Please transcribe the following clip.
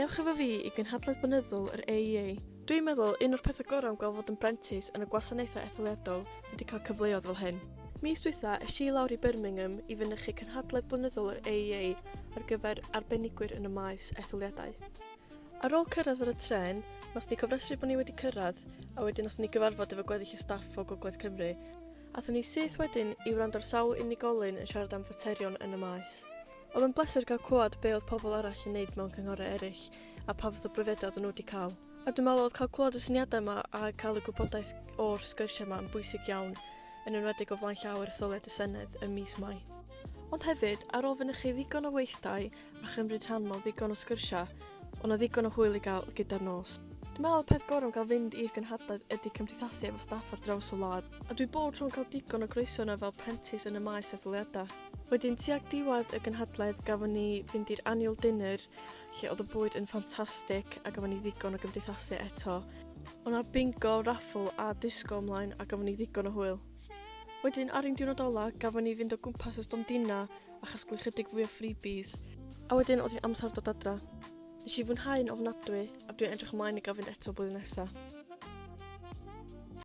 Dewch efo fi i gynhadledd blynyddol yr AEA. Dwi'n meddwl un o'r pethau gorau am gael fod yn brentis yn y gwasanaethau etholiadol ydy cael cyfleoedd fel hyn. Mis dwytha, es i lawr i Birmingham i fynychu cynhadledd blynyddol yr AEA ar gyfer arbenigwyr yn y maes etholiadau. Ar ôl cyrraedd ar y trên, nath ni cofrestru bod ni wedi cyrraedd, a wedyn nathon ni gyfarfod efo gweddill y staff o Gogledd Cymru. Athon ni syth wedyn i wrando ar sawl unigolyn yn siarad am faterion yn y maes. Oedd o'n bleser gael clywed be oedd pobl arall yn neud mewn cynghorau eraill a pa fath o brofiadau oedden nhw wedi cael. A dwi'n meddwl oedd cael clywed y syniadau yma a cael y gwybodaeth o'r sgyrsiau yma yn bwysig iawn, yn enwedig o flaen llaw yr etholiad y Senedd ym mis Mai. Ond hefyd, ar ôl fynychu ddigon o weithdai a chymryd rhan mewn ddigon o sgyrsiau, oedd 'na ddigon o hwyl i gael gyda'r nos. Dwi'n meddwl y peth gorau am gael fynd i'r gynhadledd ydy cymdeithasu efo staff ar draws y wlad, a dwi bob tro'n cael digon o groeso yna fel prentis yn y maes etholiadau. Wedyn tuag diwedd y gynhadledd gafon ni fynd i'r annual dinner lle oedd y bwyd yn ffantastig a gafon ni ddigon o gymdeithasu eto. O'na bingo, raffle a disgo ymlaen a gafon ni ddigon o hwyl. Wedyn ar ein diwrnod ola gafon ni fynd o gwmpas y stondina a chasglu chydig fwy o freebies. A wedyn oedd hi'n amser dod adra. Nes i fwynhau'n ofnadwy a dwi'n edrych ymlaen i gael fynd eto blwyddyn nesa.